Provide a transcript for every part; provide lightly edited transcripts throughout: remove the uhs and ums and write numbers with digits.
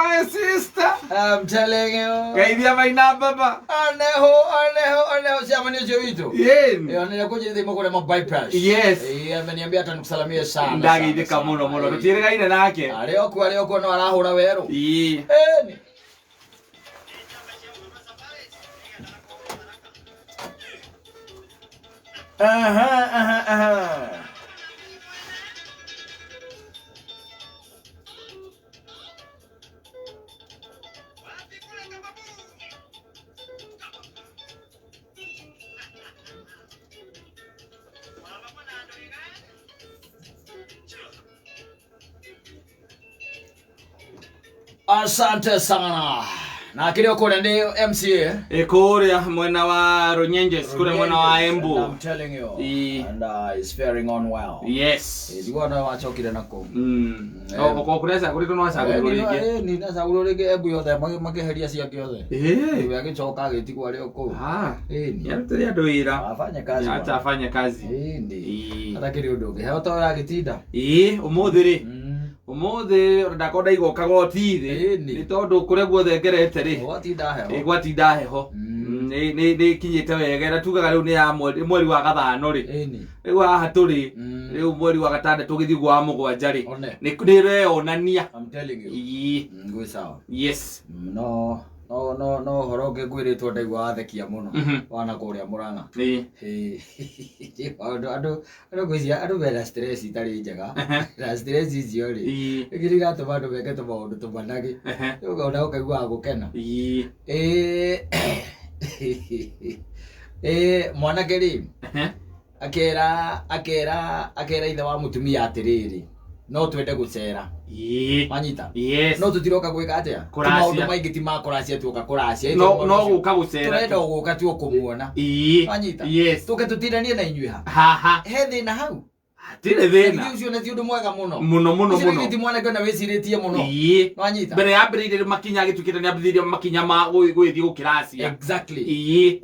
My sister. I'm telling you. Geithia maina baba. Aneho, aneho, aneho ciamani ũcio witũ. Yeni. Ĩyo nĩ kũnjĩrĩte imwe kũrĩa ma bypass. Yes. Ĩĩ ameniambia hata nikusalamie sana. Ndageithĩka sana, mũno mũno. sana. Tũtiĩrĩgaine nake. Arĩ okuo, arĩ okuo no arahũra werũ. Ĩĩ. Ĩni. Aha, aha, aha. Asante sana. Na akĩrĩ o kũrĩa nĩ MCA. Ĩ kũrĩa mwena wa Runyenjes, kũrĩa mwena wa And Embu. I'm telling you. Ĩ. And it's faring on well. Yes. Ndiguona wacokire na kũu. O kũrĩa cagũrĩtwo no acagũrirwo rĩngĩ. Nĩ nacagũrirwo rĩngĩ Embu yothe makĩeheria ciake othe. Ĩ. Rĩu agĩcoka agĩtigwo arĩ o kũu. Ah. Ĩni. Nĩarutĩre andũ wĩra. Afanye kazi. Acha bwana. afanye kazi. Ĩni. Ĩ. Hatakĩrĩ ũndũ ũngĩ. Heho to yagĩtinda. Ĩ, ũmũthĩ rĩ. Ũmũthĩ ona ndakorwo ndaigoka goti thĩ Ĩni. nĩ tondũ kũrĩa guothe ngerete rĩ Gwatinda heho. ĩ, gwatinda heho. Nĩ ikinyĩte wega ĩrĩa tugaga rĩu nĩ ya mweri wa gathano rĩ. Ĩni. Rĩu haha tũrĩ rĩu mweri wa gatandatũ gĩthiĩ gwa mũgwanja rĩ One. nĩ ĩreyonania. I'm telling you. Ĩ. Gwĩ sawa. Yes. No no no no ũhoro ũngĩ ngwĩrĩtwo ndaigua wathekia mũno Mhm. wana kũrĩa Mũrang'a. Ĩ. Ĩ, andũ andũ andũ ngwĩciria andũ mena stress itarĩ njega na stress icio rĩ Ĩ. rĩngĩ nĩ iratũma andũ meke tũmaũndũ tũmanagĩ Ehe. ũkona ũkaiguaga gũkena. Ĩ. Ĩ, ĩ, mwanake rĩ Ehe. akera akera akera ithe wa mũtumia atĩrĩrĩ no twende gũcera Ĩ. wanyita Yes. no tũtiroka gwĩka atĩa Ti Kũracia. maũndũ maingĩ ti ma kũracia tuoka kũracia No no gũka gũcera. tũrenda o gũka tu kũmuona Ĩ. wanyita Yes. tũke tũtindanie na inyuĩ ha Haha. he thĩna hau Hatirĩ thĩna. Githĩ ũcio nĩ ti ũndũ mwega mũno Mũno mũno Ũcio mũno. githĩ ti mwanake ona wĩcirĩtie mũno Ĩ. wanyita Mbere yambĩrĩirie makinya agĩtuĩkĩte nĩ ambĩrĩirie makinya ma gũgĩthiĩ gũkĩracia. Exactly. Ĩ.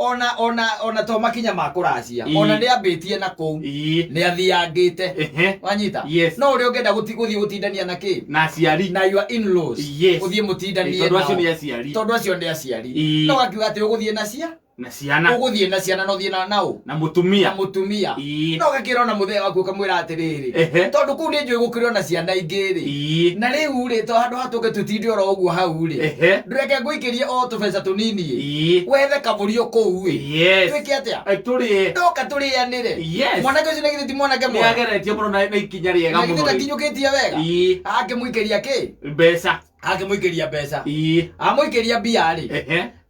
Ona to makinya ma kũracia Ĩ. ona nĩ ambĩtie na kũu Ĩ. nĩ athiangĩte Ehe. wanyita Yes. no ũrĩa ũngĩenda gũthiĩ gũtindania na kĩ Na aciari. Na your in-laws. Yes. Ũthiĩ mũtindanie Tondũ acio nao. nĩ aciari. Tondũ acio nĩ aciari. Ĩ. No akiuga atĩ ũgũthiĩ na cia Na ciana. Ũgũthiĩ na ciana na ũthiĩ na nao Na na mũtumia. Mũtumia. Ĩ. No gakĩra ona mũthee waku ũkamwĩra atĩrĩrĩ Ehe. tondũ kũu nĩ njũĩ gũkĩrĩ ona ciana ingĩ rĩ Ĩ. na rĩu rĩ to handũ hatũke tũtinde oro ũguo hau rĩ Ehe. ndũreke ngũikĩrie o tũbeca tũnini ĩ Ĩ. wethe kabũri o kũu ĩ Yes. twĩke atĩa Eh, Tũrĩe. ndoka tũrĩanĩre. Yes. Mwanake ũcio nĩ githĩ ti mwanake Nĩ mwega ageretie mũno na ikinya rĩega na githĩ mũno. rĩ. ndakinyũkĩtie wega? Ĩ. Akĩmũikĩria kĩ? Mbeca. Akĩmũikĩria mbeca. Ĩ. Amũikĩria mbia rĩ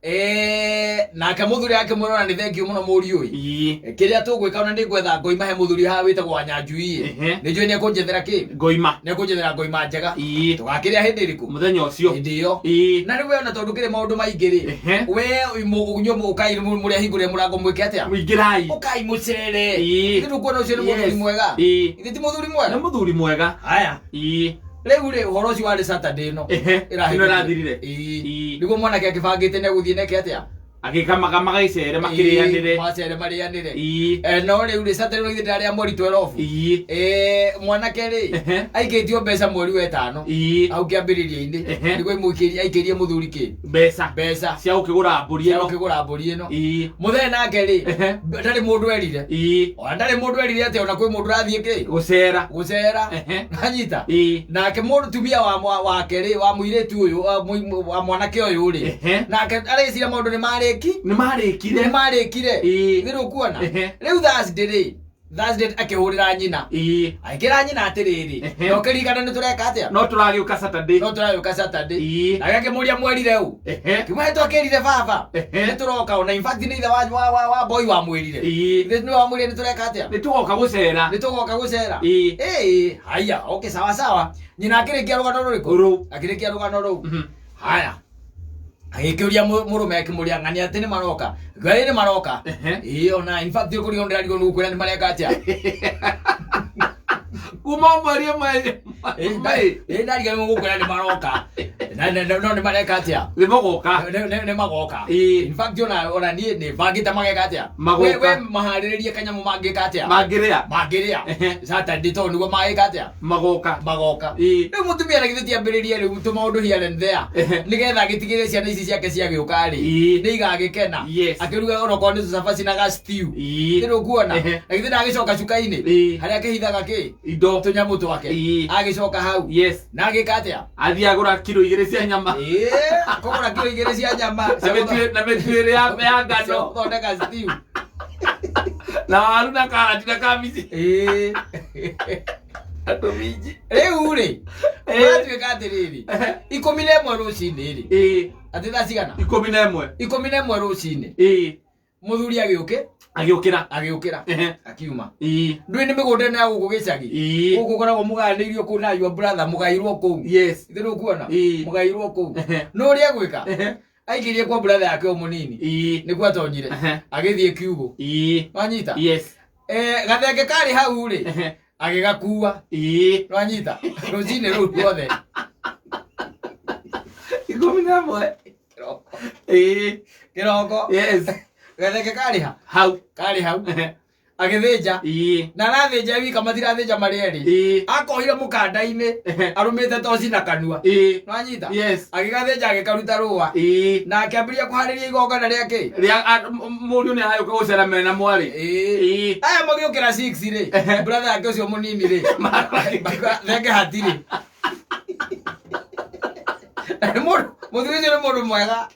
Ehe. Nake mũthuri akĩmwĩra ona nĩ thengiũ mũno mũriũ ĩ. Ĩ. Kĩrĩa tũgwĩka ona nĩ ngwetha ngoima he mũthuri haha wĩtagwo Wanyanjui ĩ. Ehe. Nĩ njũĩ nĩ ekũnjethera kĩ Ngoima. Nĩ ekũnjethera ngoima njega. Ĩ. Tũgakĩrĩa hĩndĩ ĩrĩkũ? Mũthenya ũcio. Hĩndĩ ĩyo. Ĩ. Na rĩu we ona tondũ kĩrĩ maũndũ maingĩ rĩ Ehe. we inyuĩ ũkai mũrĩa hingũrĩre mũrango mwĩke atĩa? Ingĩrai. Ũkai mũcere. Ĩ. Githĩ ndũkuona ũcio nĩ mũthuri Yes. mwega? Ĩ. Githĩ ti mũthuri mwega? Nĩ mũthuri mwega. Haya. Ĩ. Rĩu rĩ ũhoro ũcio warĩ Saturday ĩno. Ehe. Ĩrahĩtũkire. Ĩno ĩrathirire. Ĩĩ. Ĩĩ. Nĩguo mwanake akĩbangĩte nĩ egũthiĩ neke atĩa? Agĩkamaga magagĩcere makĩrĩanĩre. Ĩĩ, macere marĩanĩre. Ĩĩ. No rĩu rĩ Saturday ĩno githĩ ndĩrarĩ mweri 12? Ĩĩ. Mwanake rĩ Ehe. aikĩtio mbeca mweri wa ĩtano Ĩĩ. hau kĩambĩrĩria-inĩ Ehe. nĩguo imũikĩrie aikĩrie mũthuri kĩ Mbeca. Mbeca Cia gũkĩgũra mbũri cia ĩno. gũkĩgũra mbũri ĩno. Ĩĩ. Mũthee nake rĩ Ehe. Ndarĩ mũndũ erire. Ĩĩ. Ona ndarĩ mũndũ erire atĩ ona kwĩ mũndũ ũrathiĩ kĩ Gũcera. Gũcera. Ehe. Anyita. Ĩĩ. Nake mũtumia wake rĩ wa mũirĩtu ũyũ wa mwanake ũyũ rĩ Ehe. nake areciria maũndũ nĩ marĩki Nĩ marĩkire. Nĩ marĩkire. Ĩĩ. Nĩ rũkuona Ehe. rĩu Thursday rĩ Thursday akĩhũrĩra nyina Ĩĩ. akĩra nyina atĩrĩrĩ Ehe. no kĩririkana nĩ tũreka atĩa? No tũragĩũka Saturday. No tũragĩũka Saturday. Ĩĩ. Nake akĩmũria mwerire ũ? Ehe. Kĩmwe twakĩrire baba Ehe. nĩ tũroka ona in fact nĩ ithe wa boy wamwĩrire. Ĩĩ. Nĩ wamwĩrire nĩ tũreka atĩa? Nĩ tũgoka gũcera. Nĩ tũgoka gũcera. Ĩĩ. Ĩĩ haya, okay, sawa sawa. Nyina akĩrĩkia rũgano rũrĩkũ? Rũu. Akĩrĩkia rũgano rũu. Haya agĩkĩũria mũrũme akĩmũria ng'ania atĩ nĩ maroka ngai nĩ maroka. Ehe. Ĩĩ ona in fact ũkũrigwo ndĩrarigwo nĩ gũkwĩra nĩ mareka atĩa. Kuma mweri ũmwe Ĩ ndariganĩrwo gũkwĩra nĩ maroka. No nĩ mareka atĩa? Nĩ magoka. Nĩ magoka. Ĩĩ. In fact ona niĩ nĩ bangĩte mageka atĩa? Magoka. We maharĩrĩrie kanyamũ mangĩka atĩa? Mangĩrĩa. Mangĩrĩa. Ehe. Saturday tondũ nĩguo magĩka atĩa? Magoka. Magoka. Ĩĩ. Rĩu mũtumia na githĩ ti ambĩrĩrie rĩu tũmaũndũ here and there. Ehe. Nĩgetha agĩtigĩrĩre ciana ici ciake ciagĩũka rĩ. Ĩĩ. Nĩ igagĩkena. Yes. Akĩruga onokorwo nĩ tũcabaci na ga stew. Ĩĩ. Nĩ ũkuona. Ehe. Na githĩ ndagĩcoka cuka-inĩ. Ĩĩ. Harĩa akĩhithaga kĩ? Indo. Tũnyamũ twake. Ĩĩ. Agĩcoka hau. Yes. Na agĩka atĩa? Athiĩ agũra kiro 2 cia nyama. Ĩĩ, kũgũra kiro 2 cia nyama. Na mĩtu ĩrĩ ya Cia ngano. gũthondeka stew. Na waru na karati na kabici. Ĩĩ. Na tũminji. Rĩu rĩ, Ĩĩ. ũratuĩka atĩrĩrĩ, 11 rũcinĩ rĩ, Ĩĩ. atĩ thaa cigana? 11. 11 rũcinĩ. Ĩĩ. Mũthuri agĩũkĩ, Agĩũkĩra. agĩũkĩra, Ehe. akiuma. Ĩĩ. Ndũĩ nĩ mĩgũnda ĩno ya gũkũ gĩcagi. Ĩĩ. Gũkũ ũkoragwo mũgayanĩirio kũu na your brother mũgairwo kũu. Yes. Ithe nĩũkuona? Ĩĩ. Mũgairwo kũu. Ehe. No ũrĩa egwĩka? Ehe. Aikĩrie kwa brother yake o mũnini. Ĩĩ. Nĩkuo atonyire. Ehe. Agĩthiĩ kiugũ. Ĩĩ. Wanyita? Yes. Gathenge karĩ hau rĩ, Ehe. agĩgakua. Ĩĩ. Wanyita? Rũcinĩ rũu ruothe. 11. Kĩroko. Ĩĩ. Kĩroko. Yes. Gathenge karĩ ha? Hau. Karĩ hau. Ehe. Agĩthĩnja. Ĩĩ. Na arathĩnja wika matirathĩnja marĩ erĩ. Ĩĩ. Akohire mũkanda-inĩ Ehe. arũmĩte toci na kanua. Ĩĩ. Nwanyita? Yes. Agĩgathĩnja agĩkaruta rũa. Ĩĩ. Na akĩambĩrĩria kũharĩria igongona rĩa kĩ? Rĩa mũriũ nĩ aragĩũka gũcera mena mwarĩ. Ĩĩ. Ĩĩ. Aya magĩũkĩra 6 rĩ, Ehe. brother yake ũcio mũnini rĩ, thenge hatirĩ. Nĩ mũndũ mũthuri ũcio nĩ mũndũ mwega.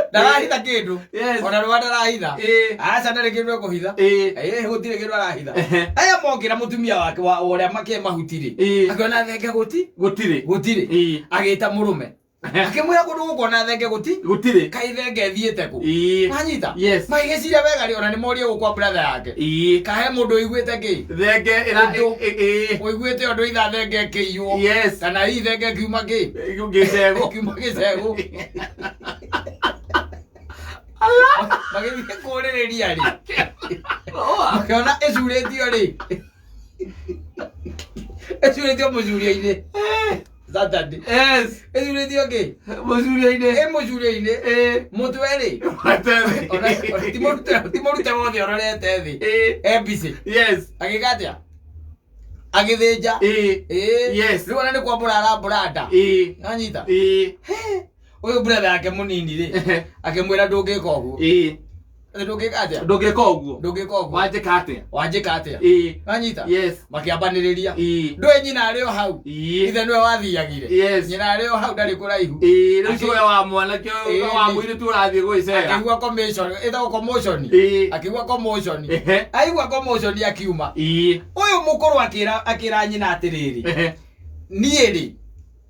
Ndarahitha kĩndũ. Yes. Ona rũa ndarahitha. Ĩĩ. Aca ndarĩ kĩndũ ekũhitha. Ĩĩ. Ĩĩ gũtirĩ kĩndũ arahitha. Ehe. Aya mokĩra mũtumia wake wa ũrĩa makĩ mahuti rĩ. Ĩĩ. Akĩona thenge gũti Gũtirĩ. gũtirĩ. Ĩĩ. Agĩta mũrũme. Akĩmwĩra kũndũ gũkũ ona thenge gũti Gũtirĩ. kaĩ thenge ĩthiĩte kũ. Ĩĩ. Wanyita? Yes. Magĩgĩciria wega rĩ ona nĩ morie gũkwa brother yake. Ĩĩ. Kahe mũndũ ũiguĩte kĩ? Thenge ĩra Ũndũ. ĩĩ. Ũiguĩte ũndũ itha thenge ĩkĩiywo. Yes. Kana hihi thenge ĩkiuma kĩ? Gĩcegũ. Ĩkiuma gĩcegũ. Magĩthiĩ kũrĩrĩria rĩ. Makĩona ĩcurĩtio rĩ. Ĩcurĩtio mũcurio-inĩ. Saturday. Yes. Ĩcurĩtio kĩ? Mũcurio-inĩ. Ĩ mũcurio-inĩ. Ĩĩ. Mũtwe rĩ. Mũtwe. Ti mũrute wothe ũrorete thĩ. Ĩĩ. E busy. Yes. Agĩka atĩa? Agĩthĩnja. Ĩĩ. Ĩĩ. Yes. Rĩu ona nĩ kwambũra arambũra nda. Ĩĩ. Nanyita? Ĩĩ. Ũyũ brother yake mũnini rĩ, akĩmwĩra ndũngĩka ũguo. Ĩĩ. Atĩ ndũngĩka atĩa? Ndũngĩka ũguo. Ndũngĩka ũguo. Wanjĩka atĩa? Wanjĩka atĩa? Ĩĩ. Nanyita? Yes. Makĩambanĩrĩria. Ĩĩ. Ndũĩ nyina arĩ o hau. Ĩĩ. Ithe nĩwe wathiagire. Yes. Nyina arĩ o hau ndarĩ kũraihu. Ĩĩ, rĩu cũwe wa mwanake Ĩĩ. wa mũirĩtu ũrathiĩ gwĩcera. Akĩigua commotion, ĩtagwo commotion. Ĩĩ. Akĩigua commotion. Ehe. Aigua commotion akiuma. Ĩĩ. Ũyũ mũkũrũ akĩra nyina atĩrĩrĩ, Ehe. niĩ rĩ,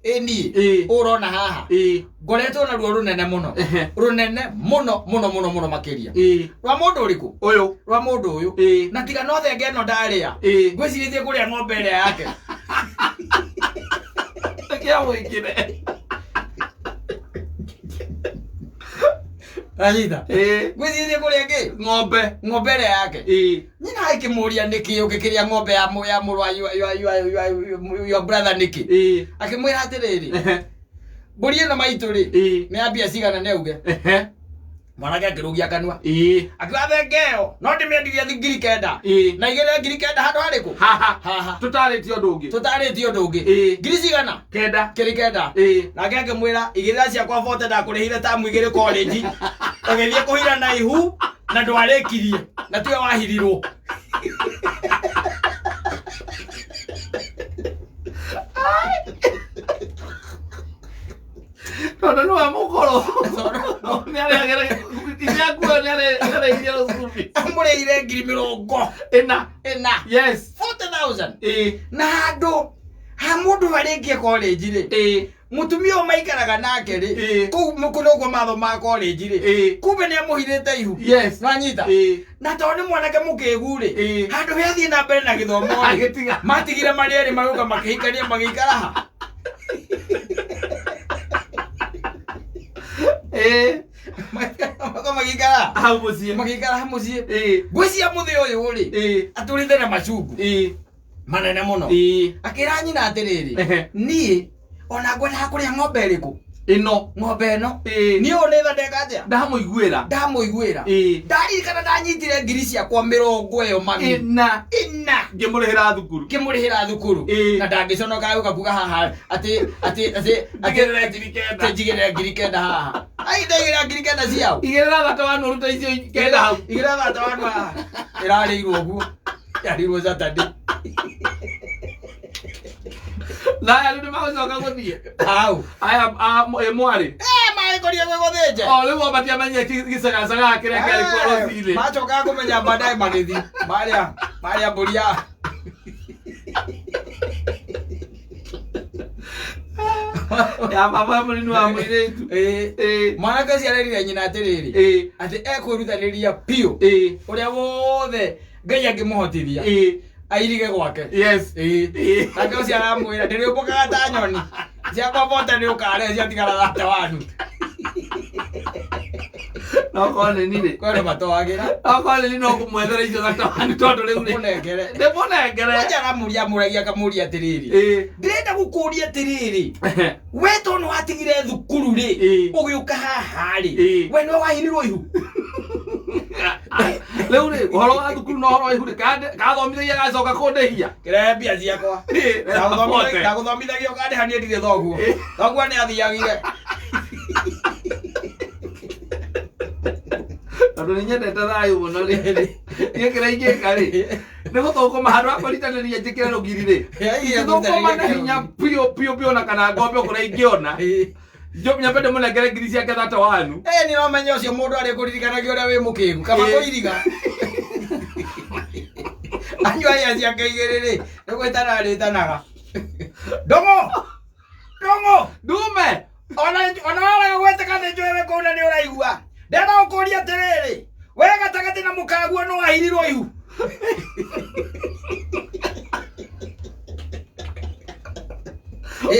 ĩ niĩ, Ĩĩ. ũrona haha, Ĩĩ. ngoretwo na ruo rũnene mũno. Ehe. Rũnene mũno mũno mũno mũno makĩria. Ĩĩ. Rwa mũndũ ũrĩkũ? Ũyũ. Rwa mũndũ ũyũ. Ĩĩ. Na tiga no thenge ĩno ndarĩa. Ĩĩ. Ngwĩcirĩtie kũrĩa ng'ombe ĩrĩa yake. Kĩamũingĩre. Anyita. Ĩĩ. Ngwĩcirĩtie kũrĩa kĩ? Ng'ombe. Ng'ombe ĩrĩa yake. Ĩĩ. Nyina akĩmũria nĩkĩ ũngĩkĩrĩa ng'ombe ya mũrũ wa your brother nĩkĩ? Ĩĩ. Akĩmwĩra atĩrĩrĩ, Ehe. mbũri ĩno maitũ rĩ, Ĩĩ. nĩ ya mbia cigana nĩ auge. Ehe. Mwanake akĩrũgia kanua. Ĩĩ. Akiuga thenge ĩyo no ndĩmĩendirie 9,000. Ĩĩ. Na igĩrĩre 9,000 handũ harĩkũ? Haha. Haha. Tũtarĩtie ũndũ ũngĩ. Tũtarĩtie ũndũ ũngĩ. Ĩĩ. Ngiri cigana? 9. 9,000. Ĩĩ. Nake akĩmwĩra igĩrĩra ciakwa bote ndakũrĩhire tamu 2 college. Ũgĩthiĩ kũhira na ihu na ndwarĩkirie na tiwe wahirirwo. Tondũ nĩwe mũkũrũ. Nĩarĩagĩra ithe akuo nĩarĩire rũcubi. Amũrĩhire 40,000 Ĩna. Ĩna. Yes. 40,000. Ĩĩ. Na handũ ha mũndũ arĩkie college rĩ, Ĩĩ. mũtumia ũyũ maikaraga nake rĩ, Ĩĩ. kũu kũu mathomaga college rĩ, Ĩĩ. kumbe nĩ amũhithĩte ihu. Yes. Nĩwanyita? Ĩĩ. Na tondũ nĩ mwanake mũkĩgu rĩ, Ĩĩ. handũ he athiĩ na mbere na gĩthomo rĩ, Agĩtiga. matigire marĩ erĩ magĩũka makĩhikania magĩikara ha. Ĩĩ. Magĩũka magĩikara ha. Hau mũciĩ. Magĩikara ha mũciĩ. Ĩĩ. Ngwĩciria mũthĩ ũyũ rĩ, Ĩĩ. atũrĩte na macungu. Ĩĩ. Manene mũno. Ĩĩ. Akĩra nyina atĩrĩrĩ, Ehe. niĩ ona ngwendaga kũrĩa ng'ombe ĩrĩkũ? Ĩno. Ng'ombe ĩno. Ĩĩ. Niĩ ũyũ nĩ tha ndeka atĩa? Ndamũiguĩra. Ndamũiguĩra. Ĩĩ. Ndaririkana ndanyitire ngiri ciakwa 40 ĩyo mami. Ĩna. Ĩna. Ngĩmũrĩhĩra thukuru. Ngĩmũrĩhĩra thukuru. Ĩĩ. Na ndangĩconoka gũka kuga haha atĩ atĩ atĩ atĩ Njigĩrĩre 9,000. atĩ njigĩrĩre 9,000 haha. Ai ndaigĩrĩra 9,000 ciao. Igĩrĩra thata wa nũrũ ta icio kenda hau. Igĩrĩra thata wa nũrũ haha. Ĩrarĩirwo ũguo. Ĩrarĩirwo Saturday. Na aya rĩu nĩmagũcoka gũthiĩ. Hau. Aya ĩ mwarĩ. Eh, magĩkorire gwĩ gũthĩnje. O rĩu o matiamenyire gĩcagacaga kĩrĩa kĩarĩ kuo rũcinĩ. Macokaga kũmenya baadaye magĩthiĩ. Marĩa marĩa mbũri ya Ya baba mũnini wa mũirĩtu. Ĩĩ. Ĩĩ. Mwanake ũcio arerire nyina atĩrĩrĩ, Ĩĩ. atĩ ekwĩrutanĩria biũ Ĩĩ. ũrĩa wothe Ngai angĩmũhotithia Ĩĩ. airige gwake. Yes. Ĩĩ. Ĩĩ. Nake ũcio aramwĩra ndĩrĩũmbũkaga ta nyoni ciakwa bote nĩ ũkarĩa ciatigara thate wanu. No korwo nĩ niĩ rĩ. Kwĩna matoagĩra. Okorwo nĩ niĩ no kũmwethera icio gatawani tondũ rĩu rĩ. Mũnengere. Ndĩmũnengere. Kwanja aramũria amũragia akamũria atĩrĩrĩ, Ĩĩ. ndĩrenda gũkũria atĩrĩrĩ, we tondũ watigire thukuru rĩ, Ĩĩ. ũgĩũka haha rĩ, Ĩĩ. we nĩwe wahirirwo ihu? Rĩu rĩ, ũhoro wa thukuru na ũhoro wa ihu rĩ, kathomithagia gacoka kũndĩhia. Kĩrehe mbia ciakwa. Ĩĩ, bote. Ndagũthomithagia ũkandĩha niĩ ndirĩ thoguo. Thoguo nĩ athiagire. Tondũ nĩ nyendete thayũ mũno rĩ, niĩ kĩrĩa ingĩka rĩ, nĩ gũthũkũma handũ ha kwĩrutanĩria njĩkĩre rũgiri rĩ, ingĩthũkũma na hinya biũ biũ biũ na kana ngombe kũrĩa ingĩona, nyambe ndĩmũnengere ngiri ciake thata wanu. Ĩ nĩ ũramenya ũcio mũndũ arĩ kũririkanagia ũrĩa wĩ mũkĩgu kaba Ĩĩ. kũiriga. Anyua ia ciake igĩrĩ rĩ, nĩ gwĩtana arĩtanaga. Ndũng'ũ! Ndũng'ũ! Ndume! Ona ona waraga gwĩtĩka nĩ njũĩ wĩ kũu na nĩ ũraigua. Ndĩrenda gũkũria atĩrĩrĩ, we gatagatĩ na mũkaguo nĩ wahirirwo ihu?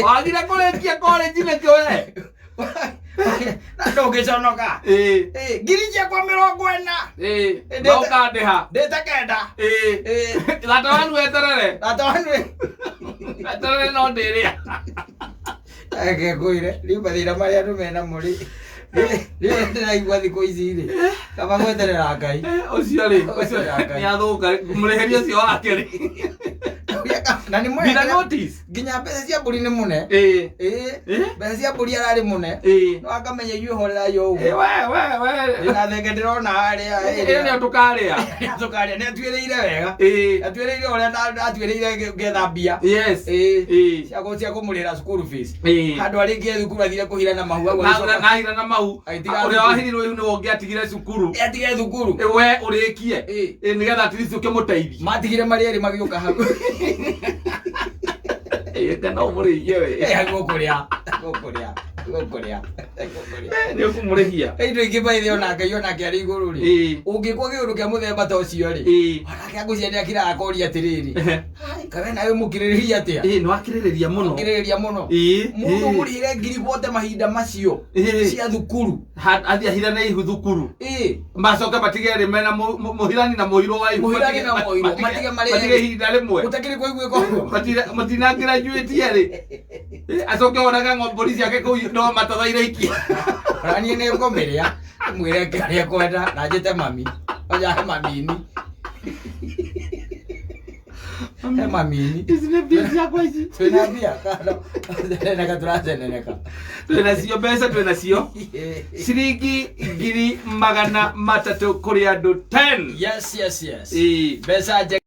Wagire kũrĩkia college nĩkĩ we? Na ndũngĩconoka. Ĩĩ. Ĩ, ngiri ciakwa 40. Ĩĩ. Ĩ, Na ũkandĩha. Ndĩte 9. Ĩĩ. Ĩ. Thata wanu weterere. Thata wanu. Weterere no ndĩrĩa. Reke ngwĩre, rĩu mathĩna marĩa andũ menamo rĩ, rĩu ndĩraigua thikũ ici rĩ, kaba gweterera Ngai. Ũcio rĩ, ũcio nĩ athũka mũrĩhĩri ũcio wake rĩ. Na nĩ Bila mũne notice. nginya mbeca cia mbũri nĩ mũne. Ĩĩ. Ĩĩ. Ĩĩ. Mbeca cia mbũri ararĩ mũne. Ĩĩ. No akamenya inyuĩ horerai o Ĩĩ, ũguo. we we we. Ndĩna thenge ndĩrona harĩa. Ĩyo nĩyo tũkarĩa. Tũkarĩa nĩ atuĩrĩire wega. Ĩĩ. Atuĩrĩire ũrĩa atuĩrĩire ngetha mbia. Yes. Ĩĩ. Ĩĩ. Cia kũmũrĩhĩra school fees. Ĩĩ. Handũ arĩkie thukuru athire kũhira na mahu hau Na agĩcoka- na hira na mau. Agĩtiga Ũrĩa thukuru. wahirirwo ihu nĩwe ũngĩatigire cukuru. Atigire thukuru. Ĩ, we ũrĩkie. Ĩĩ. Ĩ, nĩgetha at least ũkĩmũteithie. Matigire marĩ erĩ magĩũka hau. Ĩ, kana ũmũrĩhie we. Ĩ, gũkũrĩa. Gũkũrĩa. Gũkũrĩa. Gũkũrĩa. Nĩ ũkũmũrĩhia. Indo ingĩ baithe ona Ngai onake arĩ igũrũ rĩ. Ĩĩ. Ũngĩkwo kĩũndũ kĩa mũthemba ta ũcio rĩ. Ĩĩ. Onake ngwĩciria nĩ akiraga akoria atĩrĩrĩ. Ai, kawe nawe mũkirĩrĩria atĩa? Ĩĩ, nĩ wakirĩrĩria mũno. Mũkirĩrĩria mũno. Ĩĩ. Mũndũ Ĩĩ. ũmũrĩhĩre ngiri bote mahinda macio Ĩĩ. cia thukuru. Athiĩ ahirane ihu thukuru. Ĩĩ. Macoke matige erĩ mena mũhirani na mũhirwo wa ihu. Mũhirani na mũhirwo, matige marĩ matige erĩ. ihinda rĩmwe. Gũtakĩrĩ kũiguĩka ũguo. Matinangĩrajuĩtie rĩ. Acoke onaga mbũri ciake kũu no matathaire ikia. Ona niĩ nĩ ngũmĩrĩa mwĩre kĩrĩa kwenda na njĩte mami. Oja he mamini. He mamini. Ici nĩ mbia ciakwa ici. Twĩna mbia kando. Ceneneka tũraceneneka. Twĩna cio mbeca twĩna cio. Ciringi 300,000 kũrĩ andũ 10. Yes, yes, yes. Ĩĩ. Mbeca njega.